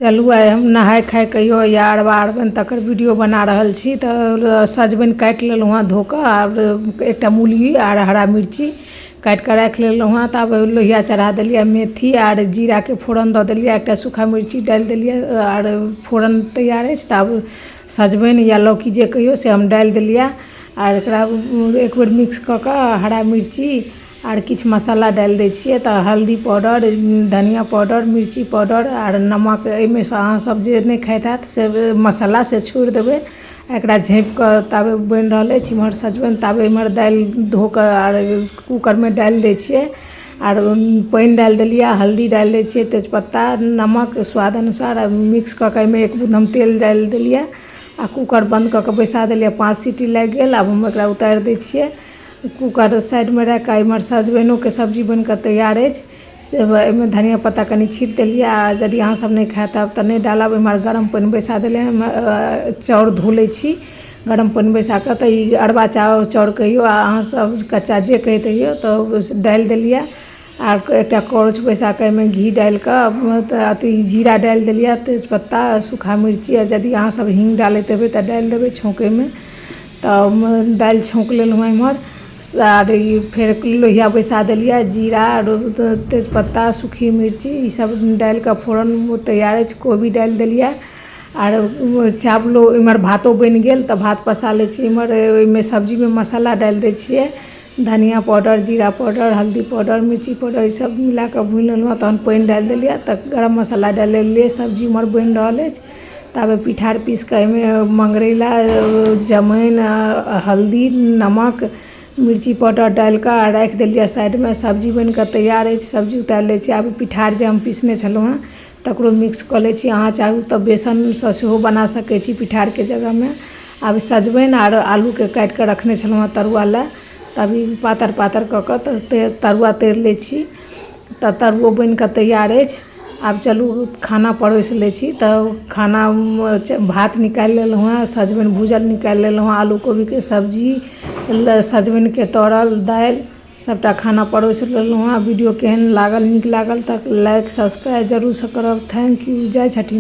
चलू आइ हम नहाय खाय कहियो या अरबा अरबाइन तकर वीडियो बना रहल छी। तऽ सजमनि काटि लेलहुँ हँ धो कऽ, आर एकटा मूली आर हरा मिर्ची काटि कऽ राखि लेलहुँ हँ। तऽ आब लोहिया चढ़ा देलियै, मेथी आर जीराके फोरन दऽ देलियै, एकटा सूखा मिर्ची डालि देलियै आर फोरन तैयार अछि। तऽ आब सजमनि या लौकी जे कहियौ से हम डालि देलियै आर एकरा एक बेर मिक्स कऽ कऽ हरा मिर्ची आर किछु मसाला डालि दै छियै। तऽ हल्दी पाउडर, धनिया पाउडर, मिर्ची पाउडर आर नमक, एहिमे सँ अहाँसब जे नहि खाइत हैत से मसाला से छोड़ि देबै। एकरा झाँपिकऽ ताबे बनि रहल अछि इम्हर सजमनि, ताबे इम्हर दालि धो कऽ आर कूकरमे डालि दै छियै आर पानि डालि देलियै, हल्दी डालि दै छियै, तेजपत्ता, नमक स्वाद अनुसार आ मिक्स कऽ कऽ एहिमे एक बूँद हम तेल डालि देलियै आ कूकर बन्द कऽ कऽ बैसा देलियै। 5 सीटी लागि गेल। आब हम एकरा उतारि दै छियै। कूकर साइडमे राखि कऽ एम्हर सजमनिओके सब्जी बनि कऽ तैयार अछि। से एहिमे धनिया पत्ता कनि छीटि देलियै आ यदि अहाँसभ नहि खायब तऽ नहि डालब। एम्हर गरम पानि बैसा देलियै, चाउर धो लै छी गरम पानि बैसा कऽ। तऽ ई अरबा चाउर कहियौ आ अहाँसभ कच्चा जे कहैत रहियौ, तऽ डालि देलियै आ एकटा करछ बैसा कऽ एहिमे घी डालि कऽ अथी जीरा डालि देलियै, तेजपत्ता, सूखा मिर्ची आ यदि अहाँसभ हींग डालैत हेबै तऽ डालि देबै छौँकैमे। तऽ दालि छौँक लेलहुँ एम्हर आर ई फेर लोहिया बैसा देलियै, जीरा आर तेजपत्ता, सूखी मिर्ची ईसब डालिकऽ फोरन तैयार अछि। कोबी डालि देलियै आर चावलो। एम्हर भातो बनि गेल तऽ भात पसा लै छी। एम्हर ओहिमे सब्जीमे मसाला डालि दै छियै, धनिया पाउडर, जीरा पाउडर, हल्दी पाउडर, मिर्ची पाउडर, ईसब मिलाकऽ भुनि लेलहुँ। तहन पानि डालि देलियै तऽ गरम मसाला डालि देलियै। सब्जी एम्हर बनि रहल अछि ताबे पिठार पीसिकऽ एहिमे मंगरैला, जमाइन, हल्दी, नमक, मिर्ची पाउडर डालिकऽ आ राखि देलियै साइडमे। सब्जी बनिकऽ तैयार अछि, सब्जी उतारि लै छी। आब पिठार जे हम पीसने छलहुँ हँ तकरो मिक्स कऽ लै छी। अहाँ चाहू तऽ बेसनसँ सेहो बना सकै छी पिठारके जगहमे। आब सजमनि आर आलूके काटिकऽ रखने छलहुँ हँ तरुआ लए, तऽ अभी पातर पातर कऽ कऽ तऽ तरुआ तरि लै छी। तऽ तरुओ बनिकऽ तैयार अछि। आब चलू खाना परोसि लै छी। तऽ खाना भात निकालि लेलहुँ हँ, सजमनि भूजल निकालि लेलहुँ हँ, आलू कोबीके सब्जी, सजमनिके तरल, दालि, सबटा खाना परोसि लेलहुँ हँ। वीडियो केहन लागल? नीक लागल तऽ लाइक, सब्सक्राइब जरूरसँ करब। Thank you. जय छठि।